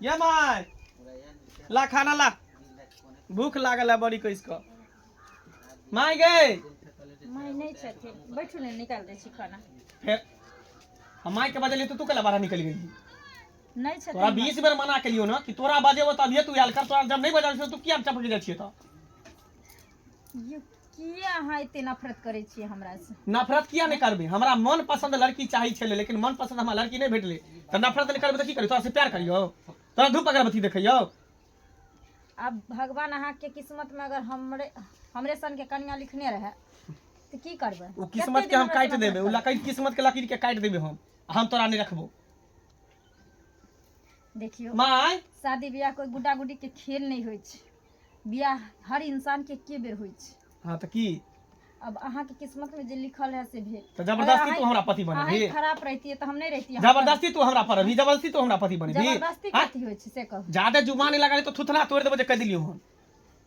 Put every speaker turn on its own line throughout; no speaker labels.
ये my, ला खाना ला, भूख लागल है बड़ी कइस कऽ। माय गे।
माय नहि छथिन, बैठू ने, निकाल दै छी खाना।
फेर हम माय के बजलियै तऽ तू केला बाहर निकलि गेली?
नहि छथिन।
तोरा 20 बेर मना केलियौ ने कि तोरा बजेबो तभिए तू आयल कर, तोरा जब नहि बजाबै तू किया चपकि जाइ छियै तऽ?
यौ, किया अहाँ एते नफरत करै छियै हमरासँ?
नफरत किया नहि करबै? हमरा मन पसंद लड़की चाही छलै, लेकिन मन पसंद हमरा लड़की नहि भेटलै, तऽ नफरत नहि करबै तऽ की करबै? तोरा से प्यार करियौ? तोरा धूप अगरबत्ती देखैयौ?
आब भगवान अहाँके किस्मत में अगर हमरे हमरे सन के कन्या लिखने रहे तऽ की करबै?
ओ किस्मत के हम काटि देबै, ओ लकीर, किस्मत के लकीर के काटि देबै हम, आ हम तोरा नहि रखबो।
देखियौ
my,
शादी बियाह कोइ गुड्डा गुड्डी के खेल नहि होइ छै। बियाह हर इंसान के एके बेर होइ छै।
हाँ, तऽ की?
अब अहाँके किस्मत में जे लिखल है से भेल।
तऽ जबरदस्ती
अगर
तू हमरा पति बनेबही?
अहाँ खराब रहितियै तऽ हम नहि रहितियै।
जबरदस्ती तू हमरा पर अभी, जबरदस्ती तू हमरा पति बनेबही?
जबरदस्ती
हाँ?
कथी होइ छै से कहू।
ज्यादा जुबान लगा तो थुथना तोड़ देबो, जे कह दिलियो हम।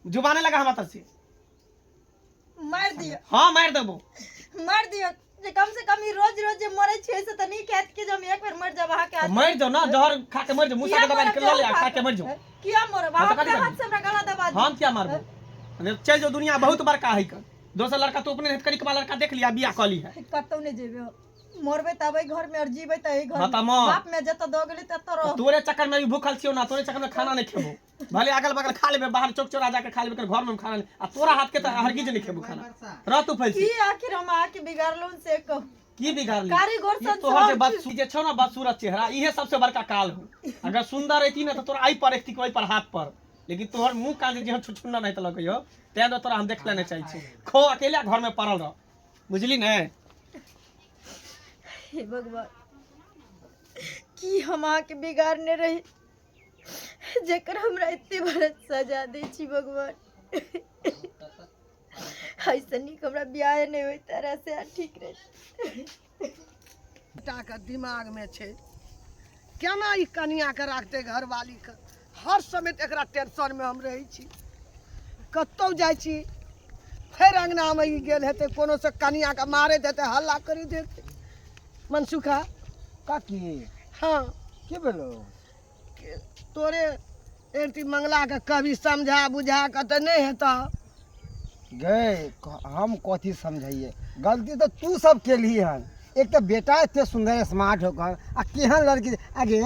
जुबाने लगा हमरा तरफ से।
मारि दियौ।
हाँ, मारि देबो।
मारि दियौ जे कम से कम ई रोज रोज जे मरै छियै से तऽ नीक हैत कि जे हम एक बेर मरि जायब अहाँके हाथ।
मरि जाओ ना, जहर खा के मरि जाओ, मुसा के दबाई के लऽ ले आ खा के मरि जाओ।
किया मरब?
हाँ,
अहाँ
तऽ कथी
अपने
करबै?
हाथ से हमरा गला दबा दियौ।
हम किया मारबो? चलि जाओ, दुनिया बहुत बड़का है कन, दोसर लड़का तो अपने कनिकबा लड़का देख लिया, बियाह कऽ ली है।
कतौ नहि जेबै हम। मरबै तऽ अबै घर में और जीबै तऽ एहि घर
हाँ,
में।
तऽ मर।
बाप में जतऽ दऽ गेली ततऽ रह।
तोरे चक्कर में अभी भूखल छियौ ना, तोरे चक्कर में खाना नहीं खेबो। भले अगल बगल खा लेबे, बाहर चौक चौरा जाके खा लेबे, लेकिन घर में हम खाना नहीं, आ तोरा हाथ के तऽ हरगिज नहीं खेबो खाना। रह तू फैल।
की आखिर हम अहाँके बिगाड़लहुँ से कहू।
की बिगाड़ली?
कारीगर
ई
सन
तोहर जे
सब
बदसू जे छौ ना, बदसूरत चेहरा, इहे सबसे बड़का काल हो। अगर सुंदर रहती ना तऽ तोरा एहि पर एकती, ओहि पर हाथ पर, लेकिन तोहर मुंह कान जे जेहन छुछुन्ना नहीं तऽ लगैयो, तें दुआरे तोरा हम देखले नहीं चाहै छी। खो, अकेले घर में पड़ल रह, बुझली ने?
हे भगवान, की हम अहाँके बिगाड़ने रही जेकर हमरा एते बड़ा सजा दै छी भगवान? ऐसे नीक हमरा बियाह नहि होइत रहे से ठीक रहे।
बेटाके दिमागमे छै केना ई कनियाके राखतै घरवालीके। हर समय तऽ एकरा टेंशनमे हम रहै छी। कतहु जाइ छी, फेर अङ्गनामे ई गेल हेतै, कोनो से कनियाके मारैत हेतै, हल्ला करैत हेतै। मनसुखा।
काकी।
हाँ।
की भेलो?
तोरे एंटी मंगलाके कभी समझा बुझा कऽ तऽ नहि हेतऽ।
गए हम कथी समझैए? गलती तऽ तू सब केलही हन। एक तऽ बेटा एते सुंदर स्मार्ट होकर आ केहन लड़की। आगे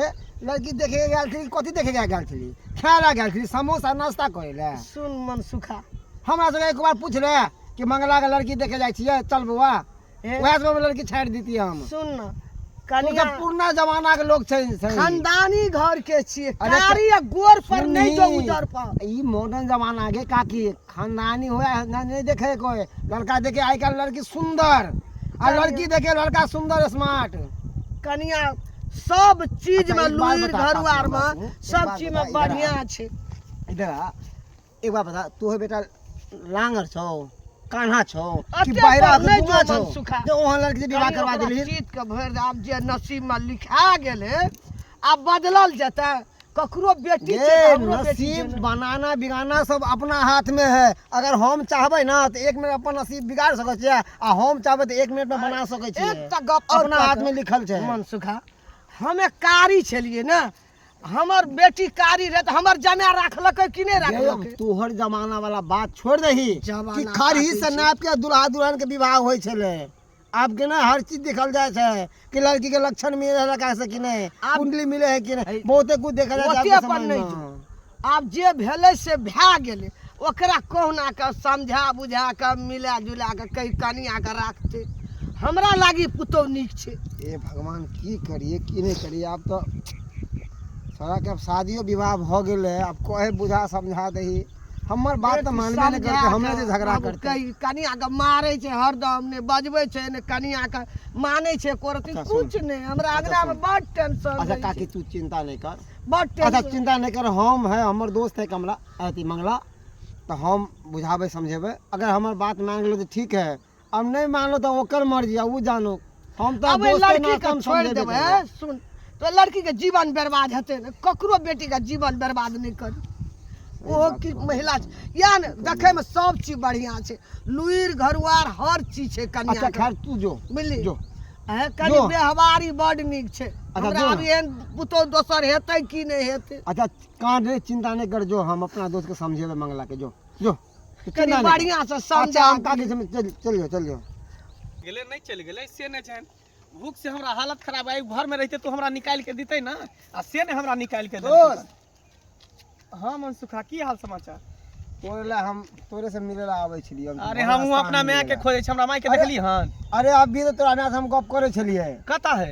लड़की देखे गेल छली, कथी देखे गेल छली? खाय ला गेल छली, समोसा नाश्ता करे ला।
सुन मनसुखा,
हमरा सबके एक बार पूछ ले कि मंगला के लड़की देखे जाइ छियै, चल बौआ। वएह सब लड़की छाड़ि देती हम।
सुन न
तू
कनिया,
सब पुरना जमाना के लोग छै छै।
खानदानी घर के छियै।
अरे
कारी आ गोर पर नहि जो
सुनही,
उजर पर।
ई मॉडर्न जमाना के काकी, खानदानी हो ना नहीं देखे कोई लड़का, देखे आई काल्हि लड़की सुंदर आ लड़की देखे लड़का सुंदर स्मार्ट।
कनिया सब चीज में
अच्छा, एक बात
लुइर
बता,
घरुआर
काकी,
में
हमरा तू, एक
सब
बात
चीज
बता,
में
इधर आ।
बढ़िया छै।
इधर आ, एक बात बता, तोहर बेटा लांगर छौ, कान्हा छौ कि
अते
बहरा
पर नहि
गुमा
जो
छौ
मनसुखा।
जे ओहन लड़की से विवाह
कनि
करवा
ओकरा
देलही?
चीत के भरि दे। आब जे नसीब में लिखा गेल है आब बदलल जेतै? ककरो बेटी छै
ये
तऽ हमरो बेटी छै
नसीब
ने।
बनाना बिगाड़ना सब अपना हाथ में है। अगर हम चाहबै ना तऽ एक मिनट अपन नसीब बिगाड़ सकै छियै आ हम चाहबै तऽ एक मिनट में बना सकै छियै।
एकटा गप और
अपना हाथ में लिखल छै।
मनसुखा, हमे कारी छलियै ने, हमर बेटी कारी रहे तऽ हमर जमाय राखलकै कि नहि राखलकै?
तोहर जमाना वाला बात छोड़ दही
जमाना
कि खरही
काटै
से
छै।
नाप के दुल्हा दुल्हन के विवाह होइ छलै। आब के ना हर चीज देखल जाइ छै कि लड़की के लक्षण मिले है लड़का से कि नहीं, कुंडली मिले है कि नहीं, बहुते कुछ देखल जाइ छै
ओते
आब के
पर
समय
नहि
में।
जो। आब जे भेलै से भए गेलै, ओकरा कहुना कऽ समझा बुझा कऽ मिला जुला कऽ कहि कनिया कऽ राखतै। हमरा लागी पुतहु नीक छै।
ए भगवान, की करिए की नहीं करिए? आब तऽ सारा के आब शादियो विवाह भऽ गेलै, आब कहे बुझा समझा दही, हमर बात तऽ मानबे नहि करतै, हमरे जे झगड़ा
बाबू,
करतै।
कहि कनिया के मारै छै हरदम, नहि बजबै छै, नहि कनिया के मानै छै एको रत्ती।
अच्छा, सुन।
कुछ नहि, हमरा
अच्छा,
अंगना मे
सुन।
बड टेंशन
अच्छा
रहै
काकी,
छै।
तू चिंता नहीं कर।
बड
अच्छा
टेंशन।
चिंता नहीं कर, हम है, हमर दोस्त है कमला, अथी मंगला, तऽ हम बुझाबै समझेबै। अगर हमर बात मान गेलो तऽ ठीक है, अब नहीं मानलो तऽ ओकर मर्जी है, उ जानो। हम तऽ
अब ओहि
दोस्ते
लड़की
नाते
के
हम
छोड़ि
समझेबे
देबै।
करबै।
सुन तो, लड़की के जीवन बर्बाद हेतै ने? ककरो बेटी के जीवन बर्बाद नहि करी। ओहो
बात
की
कहै
महिला छै या ने, देखै मे सब चीज बढ़िया छै, लुइर घरुआर हर चीज छै कनिया
अच्छा
के।
खैर, तू जो
बुझली?
जो।
अहे कनि
जो।
व्यवहारी बड नीक छै।
अच्छा,
हमरा
जो
आब
ना।
एहन पुतोहु दोसर हेतै कि नहि हेतै।
अच्छा कान रे, चिंता नहीं कर, जो हम अपना दोस्त के समझेबे मंगला के, जो जो तू
कनि
चिंता नहीं कर।
बढ़िआँ से
अच्छा
समझा।
हम काकी से चल चल जो, चल जो।
गेलै नहि चलि गेलै से नहि छनि। भूख से हमरा हालत खराब है। घर में रहते तो हमरा निकालि के देतै ना, आ से नहि हमरा निकालि के देलकै।
दोस्त।
हाँ मनसुखा, की हाल समाचार?
तोरे ला हम तोरे से मिले ला आबै छलियै हम।
अरे हमहूँ अपना माय के खोजै छी, हमरा माय के
अरे-
देखली हन?
अरे अभी तऽ तोरा माय से हम गप करै छलियै।
कतऽ है?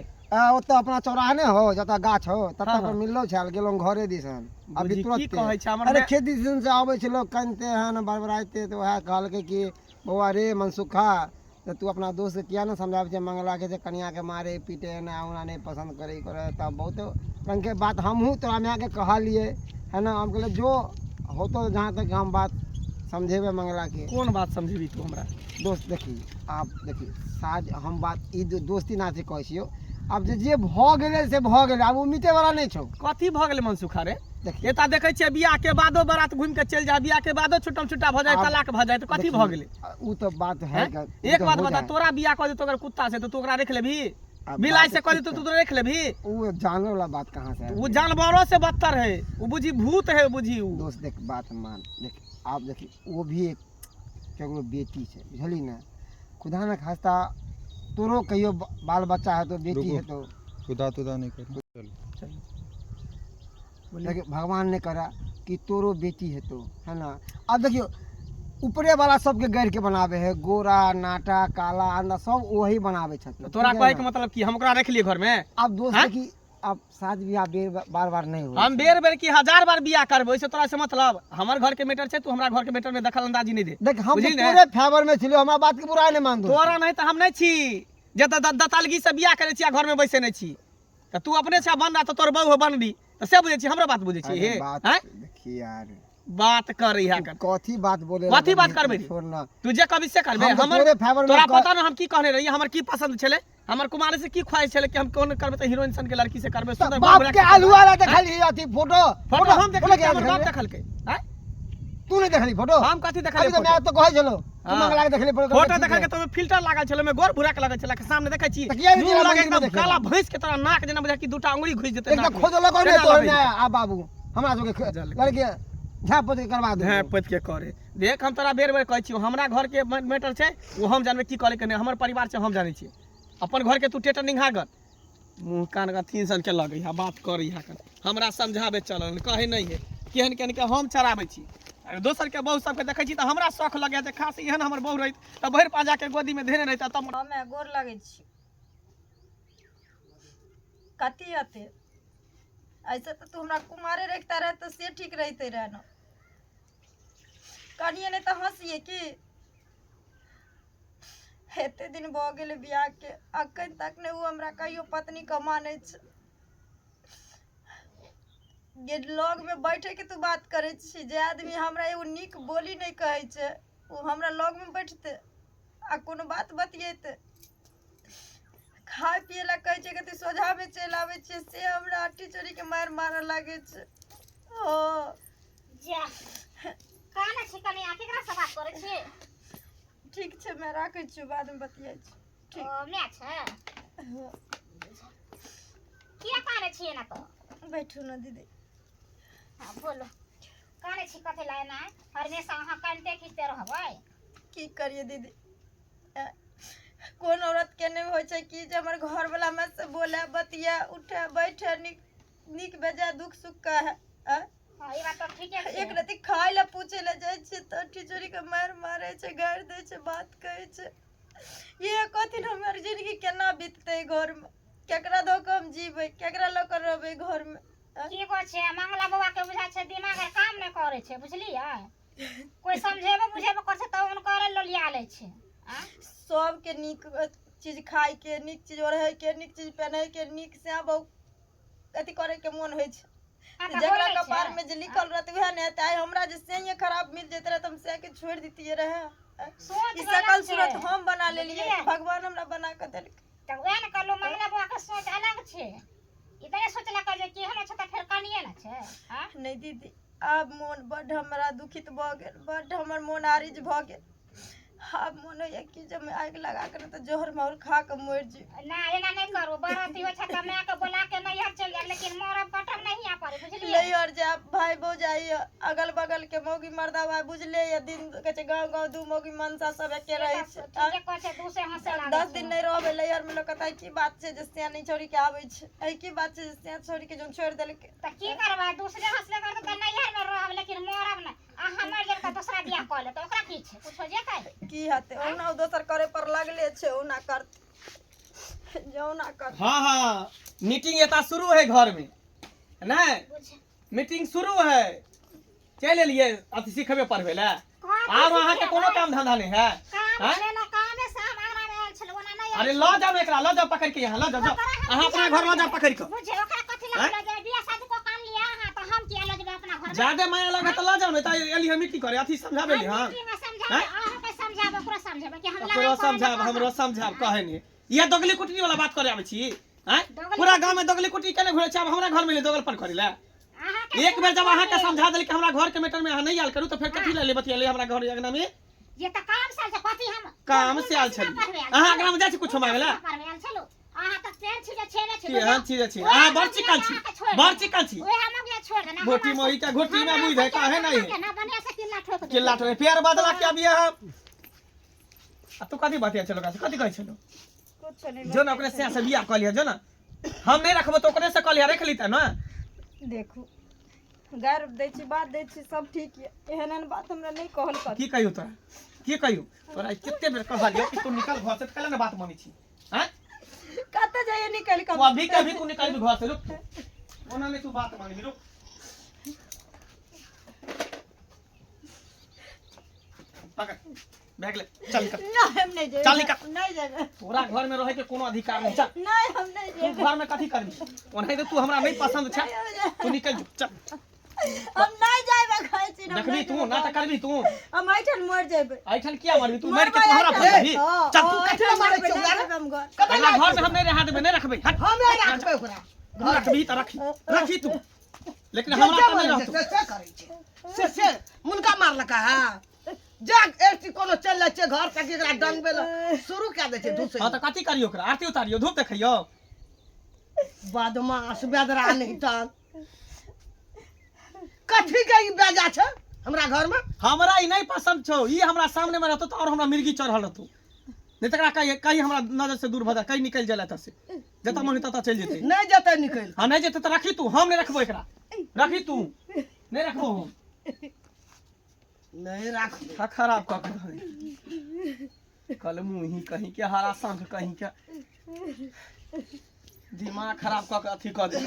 ओतऽ अपना चौराहा नहि हो, जतऽ गाछ हो ततऽ
हाँ,
पर
हाँ।
मिललो छल, गेलहुँ घरे दिसन अभी
बुझी की
तुरंत।
कहै छै हमर
अरे
माय-
खेत दिसन से आबै छै लोक कनिते हन बड़बड़ाइते, तऽ वएह कहलकै कि बौआ रे मनसुखा, तऽ तू अपना दोस्त के किया ने समझाबै छै मंगला के जे कनिया के मारे पीटे एना ओना नहि पसन्द करे ई करे। तऽ बहुत रंग के बात हमहूँ तोरा माय के कहलियै है ना। हम कहलियै जो होतो जहाँ तक हम बात समझेबै मंगला के।
कोन बात समझेबी तू हमरा?
दोस्त देखी, आब देखी साज हम बात ई दोस्ती नाते कहै छियौ, आब जे जे भऽ गेलै से भऽ गेलै, आब ओ मिटैवला नहि छौ।
कथी भऽ गेलै मनसुखा रे?
देखी
एता देखै छियै बियाह के बादो बारात घुमि के चलि जाय, बियाह के बादो छुटम छुट्टा भऽ जाय,
आब-
तलाक भऽ जाय, तऽ कथी
देखी,
भऽ गेलै?
उ तऽ बात है
हैं?
उ
एक
तऽ
बात
हो
बता,
जाए।
तोरा बियाह कऽ देतौ अगर कुत्ता से तऽ तू ओकरा रख लेबही?
आब
बिलाइ
बात
से कऽ देतौ
ठीक
तू तो रख लेबही?
उ जानवर वाला बात कहाँ से
ओ जानवरों से बदतर है ओ, बुझी भूत है बुझी उ।
दोस्त देख, बात मान, देख आब देखी वो भी एक केकरो बेटी छै, बुझली ने? खुदा न खास्ता तोरो कहियो बाल बच्चा हेतौ, बेटी
रुको।
हेतौ।
खुदा तुदा नहीं करो, चलो।
देखियौ भगवान नहि करा कि तोरो बेटी हेतौ, है ना? आब देखियौ ऊपरे वाला सबके गढ़ि के बनाबै है, गोरा नाटा काला अंधा सब वही बनाबै छथिन।
तऽ तोरा
ठीक है
कहै के
ना?
मतलब की हम ओकरा रख लिए घर में?
आब दोस्त
हैं?
देखी, आब शादी बियाह बेर बार बार नहि होइ
हम
छै।
बेर बेर की हजार बार बियाह करबै, ओहिसे तोरा से मतलब? हमर घर के मैटर छै, तू हमरा घर के मैटर में दखल अंदाजी नहि दे।
देख हम
बुझली
तऽ
ने?
तोरे फेवर में छलियौ, हमरा बात के बुरा नहि मान दोस्त।
तोरा नहि तऽ हम नहि छी जे दतालगी से बियाह करै छी आ घर में बैसे नहि छी। तऽ तू अपने छै बन रहा तऽ तोर बहू हो बनरी, तऽ से बुझै छी हमरो बात बुझै छी?
अरे
हे
बात
हैं?
देखी यार,
बात कर इहा कर।
कथी बात बोले?
कथी बात करबै रे?
छोड़ ना।
तू जे कभी से करबे।
हम तऽ
हमर
तोरे फेवर में
तोरा पता न हम की कहने रहियै, हमर की पसंद छलै, हमर कुमारी से की ख्वाहिश छलै कि हम कोन करबै तऽ हीरोइन सन के लड़की से करबै, सुंदर
बाप
गोरा
के आलू वाला देखली अथी फोटो?
फोटो हम
फोटो
देखलियै,
के
हमर बाप
देखली?
देखलकै आँय?
तू नहीं देखली फोटो?
हम कथी
अभी
देखलियै
तो
फोटो?
मैं तो कहै छलो तू
हाँ।
मंगला के देखली फोटो।
फोटो देखलकै तऽ ओहिमे फिल्टर लागल छलै, ओहिमे गोर भूरा के लगल छलै के सामने देखै छी
तऽ किया नहि
मुँह
गेला
लगे
मंदिरमे
एकदम
देखै
काला
ला?
भैंस के तोरा नाक जेना बुझाय कि दूटा अंगुरी घुसि जेतै
एकदम
नाक में।
खोजलक ने
केना
तोहर
लगै?
माय आ बाबू हमरा सबके लड़के झाँप पोत के करवा दे।
झाँपि पोति के करे। देख हम तोरा बेर बेर कहै छियौ, हमरा घर के मैटर छै ओ हम जानबै की करे के नहि, हमर परिवार छै हम जानै छियै। अपन घर के तू टेटर निंघा गन मुँह कान अथी सन के लगै है बात करै है, हमरा समझाबै चलल कहै नहि है केहन केहन के हम चराबै छी। अरे दोसर के बहु सबके देखै छी तऽ हमरा शौख लगैया जे खास एहन हमर बहु रहैत तऽ भरि पाँजा के गोदी में धेने रहिता तब।
हमे गोर लगै छी। कथी हेतै? ऐसे तऽ तू हमरा कुमारे रखता रहे तऽ से ठीक रहिते रहे ने। कनिए नहि तऽ हँसिए की। एते दिन भऽ गेलै बियाहके, अखन तक नहि ओ हमरा कहियो पत्नीके मानै छै। गे लगमे बैठेके तू बात करै छी, जे आदमी हमरा एगो नीक बोली नहि कहै छै ओ हमरा लगमे बैठतै आ कोनो बात बतियेतै? खाय पियै लए कहै छै कथी सोझामे चलि आबै छियै से हमरा अट्टी चोरीके मारि मारऽ लागै छै। ओ
जा काने छी कनिया, केकरा से बात करै छी?
ठीक छै मैं राखै छियौ, बादमे बतियाइ छी। ठीक।
ओ my छै?
हँ।
किया काने छी एना तो?
बैठू ने दीदी।
हाँ बोलो, काने छी कथी ला एना? हमेशा अहाँ कानिते खींचते रहबै?
की करियै दीदी, कोन औरत के नहि होइ छै कि जे हमर घरवला हमरा से बोले बतिया उठे बैठे नीक नीक बेजाय दुख सुख कहै। आँय?
हाँ ई बात तऽ ठीके छै।
एक रति खाय लए पूछे लए जाइ छियै तऽ ठिचोरी के मारि मारै छै, गारि दै छै, बात कहै छै। इहे कथिन हमर जिंदगी केना बीततै घरमे? केकरा दऽ कऽ हम जीबै? केकरा लऽ कऽ रहबै घरमे?
की गो छै मंगला बौआ के बुझाइ छै दिमाग आर काम नहि करै छै, बुझलियै? कोइ समझेबो बुझेबो करै छै तऽ हुनकर लोलिया लै छै। आँ?
सबके नीक चीज खायके, नीक चीज ओढ़ैके, नीक चीज पहिनैके, नीक से बहु अथी करैके मोन होइ छै।
हाँ, तऽ
जकरा
होइ नहि
कपार
छै।
में जे लिखल रहतै उएह ने हेतै। आइ हमरा जे सैंये खराब मिल जैते रहै तऽ हम सैं के छोड़ि दितियै रहए।
सोच
ई
गलत
सकल
छै।
सूरत हम बना लेलियै,
बुझलियै?
भगवान हमरा बना कऽ देलकै।
तऽ उएह ने कहलहुँ, मंगला बौआ के सोच अलग छै। ई तऽ नहि सोचलकै जे केहनो छै तऽ फेर कनिये ने छै। आँ?
नहि दीदी, आब मोन बड्ड हमरा दुखित भऽ गेल, बड्ड हमर मोन आरिज भऽ गेल। आब मोन होइए कि जे हम आगि लगा कऽ नहि तऽ जहर माहुर खा कऽ मरि जी।
ना, एना नहि करू। बड़ अथी होइ छै तऽ मायके बोला के नैहर चलि जायब, लेकिन मरब कटब नहीं यहाँ पर, बुझलियै?
नैहर जायब, भाय भौजाइ यऽ, अगल बगल के मौगी मर्दा भाय बुझले यऽ, दिन कहै छै गाँव गाँव दू मौगी मनसा सब एके रहै छै।
ठीके कहै छै, दू से हंसे लागै
10
छै।
दिन नहि रहबै नैहर मे, लोक कहतै की बात छै जे सियानी छोड़ी के आबै छै, एहि की बात छै जे सिया छोड़ी के जौन छोड़ि देलकै।
तऽ की करबै? दूसरे हंसले करतै तऽ नैहर मे रहब, लेकिन मरब नहि। अहाँ मरि जायब तऽ दोसरा बियाह कऽ लेत, ओकरा की छै? कुछो जेतै
की हेतै? ओहुना ओ दोसर करे पर लगले छै, ओहुना करतै जौना करतै।
हाँ हाँ, मीटिंग एता शुरू है घर में नहीं, मीटिंग शुरू है। चलि एलियै अथी सिखबे पढ़बे लए, आब अहाँके कोनो काम धंधा नहीं है?
काम
आँय?
छलै, कामे से हम आंगना मे आयल छलहुँ, ओना नहि आयल।
अरे लऽ जाउ ने एकरा, लऽ जाउ पकड़ के, यहाँ लऽ जाउ, जाउ अहाँ अपना घर लऽ जाउ पकड़ के।
बुझे ओकरा कथी लए
आँय?
लऽ जेबै? बियाह शादी कऽ के आनलियै अहाँ तऽ हम किया लऽ जेबै अपना घर?
जादे माया लगे तऽ लऽ जाउ ने, तऽ एलियै मीटिंग करे, अथी समझाबे ली। हाँ,
मीटिंग मे समझाबै,
आँय?
अहाँके समझाबै, ओकरो समझाबै कि हम
ओकरो
लड़ाइ करै
समझाब,
लए
हमरो समझाब। कहै नहीं ये दोगली कुटनी वाला बात करे आबै छी? आँय?
दोगली
पूरा गाँव में दोगली कुटनी केने घुरै छै, आब हमरा घर में दोगल पर करे ला?
अहाँके
एक बेर जब अहाँके समझा देली कि हमरा घर के मैटर में अहाँ नहीं आयल करू, तऽ फेर कथी लए बतियाले हमरा घर अंगना में?
ये तऽ काम से आयल छै, कथी हम
काम से आयल छली? अहाँ अंगना में जाइ छी कुछो मांगे ला?
पढ़बै आयल छलहुँ। अहाँ तऽ तेहन छी जे छेबे छी।
केहन छी जे छी? अहाँ बड़ चिकन छी, बड़ चिकन छी।
ओहे हम अगिला छोड़ देना।
घोटी मोही के घोटी में बुझ है काहे नहीं है।
ना बढ़िया से किल्ला ठोक दे।
किल्ला ठोक फेर बदला के अभी अहाँ आ तू कथी बतिया छलो? कथी कहै छलो?
कुछो नहि।
जो ना ओकरे से से बियाह कऽ लिअ, जो ना, हम नहीं रखबो तऽ ओकरे से कऽ लिअ, रख ली तऽ ना।
देखू, गारि दै छी, बात दै छी, सब ठीक यऽ, एहन एहन बात हमरा नहि कहल कर।
की कहियौ तोरा, की कहियौ तोरा? कते बेर कहलियौ कि तू निकल घर से, तऽ कैला ने बात मानै छी? आँय?
कतऽ जाइए निकलि
तू
कऽ?
अभी के अभी तू निकल घर से, रुक तू, ओना नहीं तू बात मानबी, रुक, पकड़ बैग ले, चल निकल।
नहि, हम नहि जेबै।
चल निकल।
नहि जेबै।
तोरा घर में रहे के कोनो अधिकार नहीं, चल।
नहि, हम नहि
तू
जेबै।
घर में कथी करबी? ओनाहिते तू हमरा नहीं पसंद छै, तू निकल जो, चल।
हम नहि जायब, कहै छी ने, हम
देखबी
नहि
तू
जेबै।
ना तऽ करबी तू।
हम एहिठाम मरि जेबै।
एहिठाम किया मरबी तू? मरि के तू हमरा फंसेबी?
हँ,
चल तू।
हँ,
कथी लए मारै
एहिठाम
छौ
मरबै, नहि
ओकरा?
जेबै हम घर।
कतऽ
हमरा
जाइ
घर में हम नहीं रहा देबै, नहीं रखबै, हट।
हम नहि राखबै ओकरा।
तू रखबी तऽ रखी, रखी तू, लेकिन
जे
हमरा
जे
तऽ नहीं
बनै छै,
रहतौ।
से से करै छै, से से मुनका मारलका। हँ, जा एसी कोनो चलि जाइ छै घर तक, एकरा डंगबै लए शुरू कए दै छै धुसै।
हाँ तऽ कथी करियौ ओकरा? आरती उतारियौ, धूप देखैयौ?
बदमाश बेदरा नहीं तऽ कथी के ई बेजा छै हमरा घर में?
हमरा ई नहीं पसंद छौ, ई हमरा सामने में रहतो तऽ और हमरा मिर्गी चढ़ल रहतो। नहीं तकरा कही कही हमरा नजर से दूर भऽ जा, कहीं निकलि जाए एतऽ से, जतऽ मन ततऽ चलि जेतै।
नहि जेतै निकलि।
हाँ, नहीं जेतै तऽ रखी तू, हम नहीं रखबो एकरा, रखी तू, नहीं रखबो हम।
नहि राखबै।
माथा खराब कऽ के धऽ कल मुँही कहीं के हरा शंख कहीं के, दिमाग खराब कऽ के अथी कऽ दे।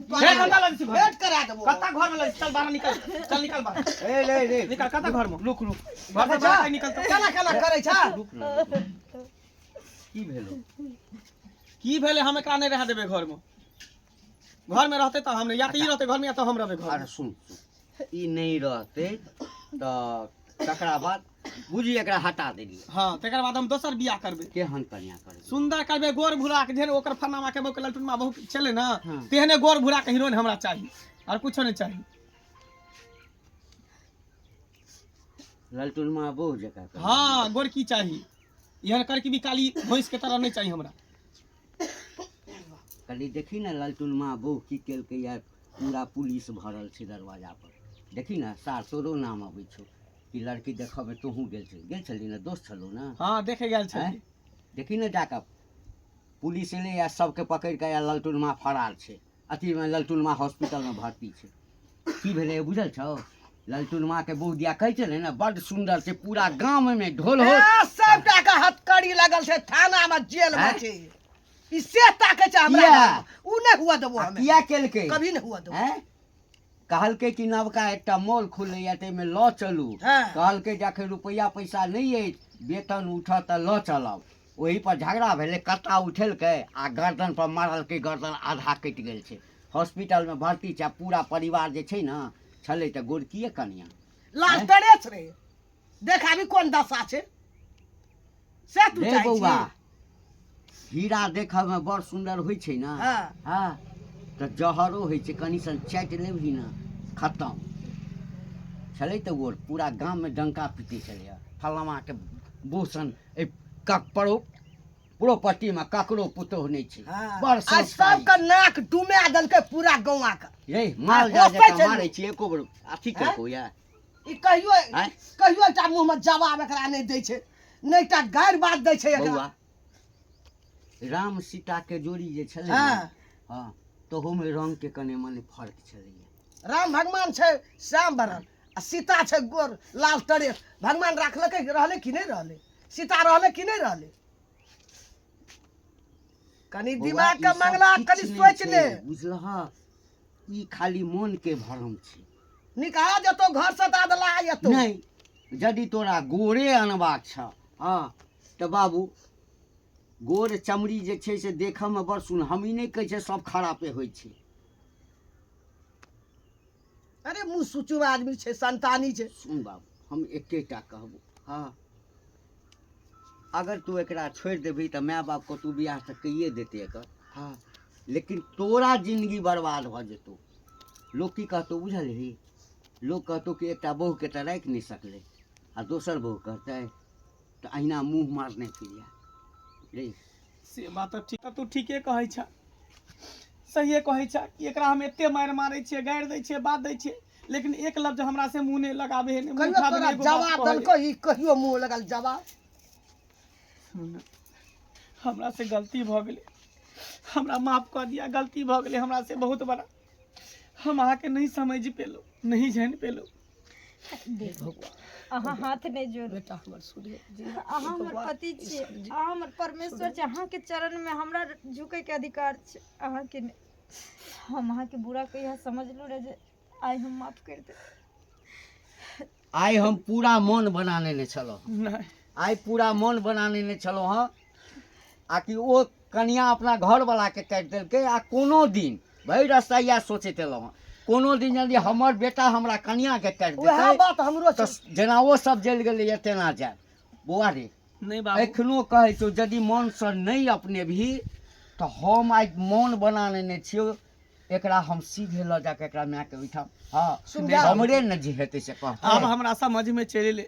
हे, कतऽ लग छी घर?
भेंट करा देबो।
कतऽ घर में लग? चल बाहर निकल, चल निकल बाहर।
ए ले रे।
निकल, कतऽ घर में?
रुक रुक।
घर से बाहर कहीं निकल तो।
केना केना करै छै?
रुक ना, रुक ना। की भेलो?
की भेलै? हम एकरा नहि रहऽ देबै घर में। घर में रहते तऽ हम नहि, या तऽ ई रहते घर में या तऽ हम रहबै घर
अरे
में।
सुन सुन, ई नहि रहतै तऽ तकरा बाद बुझी एकरा हटा देलियै।
हाँ, तकर बाद हम दोसर बियाह करबै।
केहन कन्या करबै?
सुंदर करबै, गोर भूरा के, जेहन ओकर फरनामा के बहू के ललटुनमा बहू छलै ने,
हाँ।
तेहने गोर भूरा के हीरोइन हमरा चाही, और कुछो नहीं चाही।
ललटुनमा बहु जकाँ करबै?
हाँ, गोर की चाही, एहन करके भी काली भैंस के तरह नहीं चाहिए हमरा।
कहली देखी ने ललटुनमा बहु की केलकै यार, पूरा पुलिस भरल छै दरवाजा पर। देखी ने सार तोरो नाम अबै छौ कि लड़की देखऽमे तोहूँ गेल छली, गेल छली ने, दोस्त छलौ ने?
हाँ, देखे गेल छली।
आँय? देखी ने जाकऽ पुलिस एलै आ सबके पकड़ि कऽ आ ललटुनमा फरार छै, अथीमे ललटुनमा हॉस्पिटलमे भर्ती छै। की भेलै बुझल छौ? ललटुनमाके बहु दिया कहै छलै ने बड्ड सुन्दर छै, पूरा गाममे ढोल हो।
ए, सबटा के हथकड़ी लगल छै, थाना में जेल में
आँय?
छै। ई से ताकै छै हमरा
किया?
घर में। उ नहि हुआ देबो
आ
हमे।
किया केलकै?
कभी नहि हुआ देबो।
आँय? कहलकै कि नवका एकटा मॉल खुलैया ताहिमे लऽ चलू।
हाँ।
कहलकै जे अखन रुपैआ पैसा नहि अछि, वेतन उठत तऽ लऽ चलब। ओही पर झगड़ा भेलै, कत्ता उठेलकै आ गर्दन पर मारलकै, गर्दन आधा कटि गेल छै, हॉस्पिटलमे भर्ती छै आ पूरा परिवार जे छै ने छलै तऽ गोरकिए कनिया
लाल तरेस रे, देख अभी कोन दशा छै से तू
रे
चाहै
बौआ
छी?
हीरा देखऽमे बड़ सुन्दर होइ छै ने?
हाँ।
हँ, तऽ जहरो होइ छै, कनि सन चाटि लेबही ने खतम छलै। तऽ ओ पूरा गाममे डंका पीटै छलैए। फलामाके भूषण एहि कक परोपट्टीमे ककरो पुतोहु नहि छै। बड़
आइ
संस्कारी।
सबके नाक डुमा देलकै पूरा गौआ के।
रे माल जाल
पोसै
जकाँ
छै
मारै छी, एको बेर अथी केलकौ यऽ?
ई कहियो
आँय?
कहियो एकटा मुँह में जवाब एकरा नहि दै छै, नहि एकटा गारि बात दै छै एकरा।
बौआ, राम सीता के जोड़ी जे छलै ने, हँ, तहूमे रंग के कने मने फर्क छलैया।
राम भगवान छै श्याम बरन आ सीता छै गोर लाल तरेस। भगवान राखलकै रहलै कि नहि रहलै? सीता रहलै कि नहि रहलै? कनि
बौआ,
दिमाग
ई
के
सब
मंगला
किछु
कनि
नहि
सोचि
छै,
ले।
बुझलह, ई खाली मोन के भरम छै।
निकाल जेतौ घर से तऽ अदला एतौ।
नहि, यदि तोरा गोरे अनबाक छह, हँ, तऽ बाबू गोर चमड़ी जे छै से देखऽमे बड़ सुन। हम ई नहि कहै छै सब खरापे होइ छै।
अरे मुँह सुचू आदमी छै, संतानी छै।
सुन बाबू, हम एकेटा कहबो, हँ, अगर तू एकरा छोड़ि देबही तऽ माय बापके तू बियाह तऽ कैये देतै एकर, हँ, लेकिन तोरा जिंदगी बर्बाद भऽ जेतौ। लोक की कहतौ बुझलही? लोक कहतौ कि एकटा बहुके तऽ राखि नहि सकलै आ दोसर बहु कहतै तऽ अहिना मुँह मारने फिरिया रे।
से बात तऽ ठीक, तू ठीके कहै छ, सहिए कहै छ कि एकरा हम एते मारि मारै छियै, गारि दै छियै, बात दै छियै, लेकिन एक लफ्ज हमरा से मुँह नहि लगाबै है, नहि मुँह
कहियो
उठाबै,
तोरा
नहि एगो बात
जवाब
कहै।
देलको ई? कहियो मुँह लगल जवाब?
सुन, हमरा से गलती भऽ गेलै, हमरा माफ कऽ दिया। गलती भऽ गेलै हमरा से बहुत बड़ा। हम अहाँके नहीं समझ पेलहुँ, नहीं जानि पेलहुँ।
देखू, अहाँ हाथ नहि जोड़ू।
बेटा हमर सुधे जी।
अहाँ हमर पति छियै, अहाँ हमर परमेश्वर छियै। अहाँके चरणमे हमरा झुकैके अधिकार छै, अहाँके नहि। हम अहाँके बुरा कहिया समझलहुँ रहे जे आइ हम माफ करि देब?
आइ हम पूरा मन बना लेने छलहुँ।
नहि।
आइ पूरा मन बना लेने छलहुँ हँ, आ कि ओ कनिया अपना घरवलाके काटि देलकै, आ कोनो दिन भरि रास्ता इएह सोचैत एलहुँ हँ, कोनो दिन यदि हमर बेटा हमरा कनियाके काटि
उएह
देतै
बात हमरो
तऽ
छै।
जेना ओ सब जलि गेलैए तेना जायब। बौआ रे,
नहि बाबू,
एखनो कहै छौ, यदि मनसँ नहि अपनेबही तऽ हम आइ मन बना लेने छियौ, एकरा हम सीधे लऽ जाके एकरा मायके ओहिठाम, हँ,
समझा।
हमरे ने जे हेतै से कहतै।
आब हमरा समझ में चलि एलै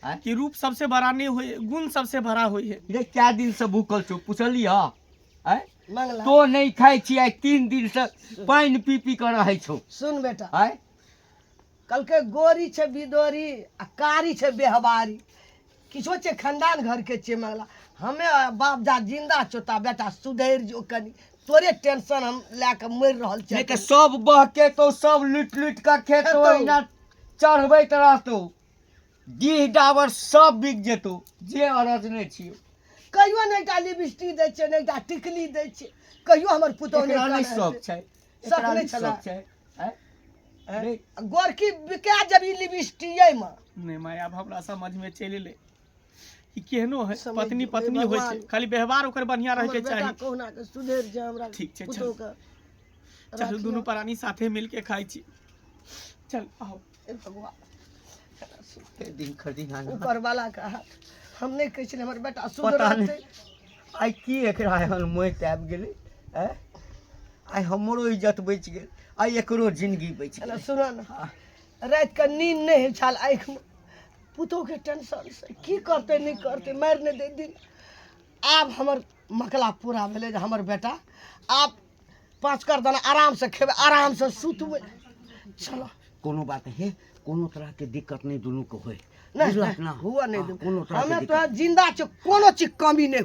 आँय?
कि रूप सबसे बड़ा नहीं होय, गुण सबसे बड़ा होय है।
रे, कए दिनसँ भूखल छौ, पुछलिह? आँय?
मंगला,
तो नहि खाइ छी, आइ 3 दिनसँ पानि पी पी कऽ रहै छौ।
सुन बेटा।
आँय?
कहलकै गोरी छै बिदोरी आ कारी छै बेहबारी। किछो छै, खानदान घरके छियै मंगला। हमे बाप जा जिंदा छौ ता बेटा सुधरि जो कनि। तोरे टेंशन हम लए कऽ मरि रहल
नहि तऽ
छियै।
सब बहकेतौ, सब लुटि लुटि कऽ खेतौ।
खेतौ।
ओहिना चढ़बैत रहतौ, डीह डाबर सब बिक जेतौ, जे अरज नहि छियौ।
कहियो नहि एकटा लिपस्टिक दै छै, नहि एकटा टिकली दै छै, कहियो हमर पुतोहु
एकरा
नहि
नहि
कहने
शौक
हेतै।
छै?
शौक
एकरा
नहि
नहि
छलै?
शौक छै? आँय? नहि।
गोरकी बिका जब ई लिपस्टिके मे।
नहीं माय, आब हमरा समझ में चलि एलै कि केहनो है
समझ
पत्नी
गेलै
पत्नी होइ छै,
भगवान।
खाली व्यवहार ओकर बढ़िया
हमर
रहके
बेटा
चाही।
कहुना के सुधरि जाय हमरा
ठीक छै, चल।
पुतोहु के।
चल,
राखियौ।
दुनू प्राणी साथे मिलके खाइ छी। चल आओ।
हे भगवान।
दिन खरिदिना
ऊपर वाला के हाथ। हम नहि कहै छियै हमर बेटा
पता नहि।
सुधरतै।
आइ की एकरा एहन मोति आबि गेलै? आँय, आइ हमरो इज्जत बचि गेल, आइ एकरो जिंदगी बचि
एना
गेल।
सुन ने, रातिके नींद नहि होइ छल आँखिमे पुतोहुके टेंशनसँ, की करतै नहि करतै, मारि नहि दै दिन। आब हमर मकला पूरा भेलै जे हमर बेटा आब 5 कर दाना आरामसँ खेबै, आरामसँ सुतबै। चलो।
कोनो बात हे, कोनो तरहके दिक्कत नहि दुनूके होय।
नहि।
बुझलक ना?
हुआ नहि
हँ,
देब।
कोनो तरहके
हमे
दिक्कत
तोरा जिंदा छौ, कोनो चीज कमी नहि।